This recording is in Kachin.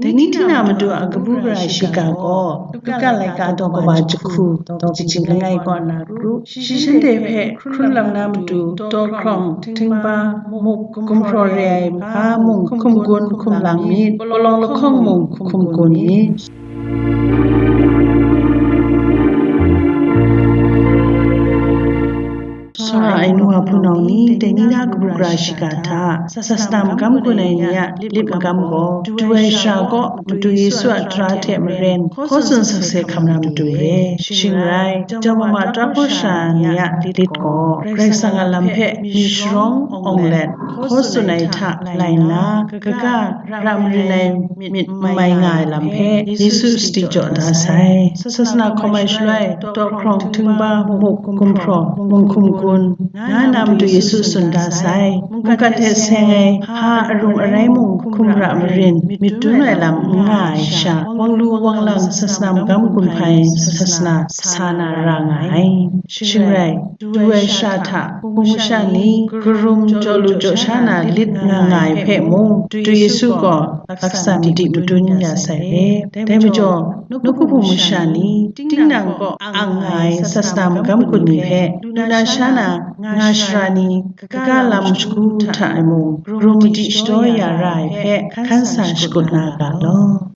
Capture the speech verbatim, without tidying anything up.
Dai ni hte na madu a kabu gara shiga gaw, Luka laika daw kaba jahku, daw kaji langai kaw na ru, shi shanhte hpe hkrun lang na matu, daw hkrawng, htingba, muk, gumhpraw re ai, mung hkum gun hkum lang myit, palawng lahkawng mung hkum gun myit. Sara ai nu wa hpunau ni, dai ni na kabu gara shiga hta, sasana magam gun ai ni a lit magam gaw, du ai sara kaw, madu Yesu a tara hte maren, hkaw tsun sakse hkam na madu re. Shing rai, jawm mama tara hkaw sara ni a lit gaw, Karai Kasang a lam hpe myit sharawng awng let, hkaw tsun ai hta lai nna, kaga ra marin ai myit n mai nga ai lam hpe Yesu sadi jaw da sai. Sasana hkawm ai shaloi, daw hkrawng, htingba, muk, gumhpraw, mung hkum gun, nga na matu Yesu tsun da sai. Mungkan hte seng ai hpa arung arai mung hkum ra marin myit dun ai lam n nga ai sha, wang lu wang lang sasana magam gun hpai sasana sa na ra nga ai. Shing rai, du ai sara hta hpung masha ni, karum jaw lu jaw sha na lit nga nga ai hpe mung, du Yesu gaw laksa madi madun ya sai re. Dai majaw, nawku hpung masha ni, tinang kaw ang nga ai sasana magam gun ni hpe, lu na sha na nga shara ni, kaga lam shagu hta e mung, karum madi shadaw ya ra ai hpe hkan sa shakut na ga law.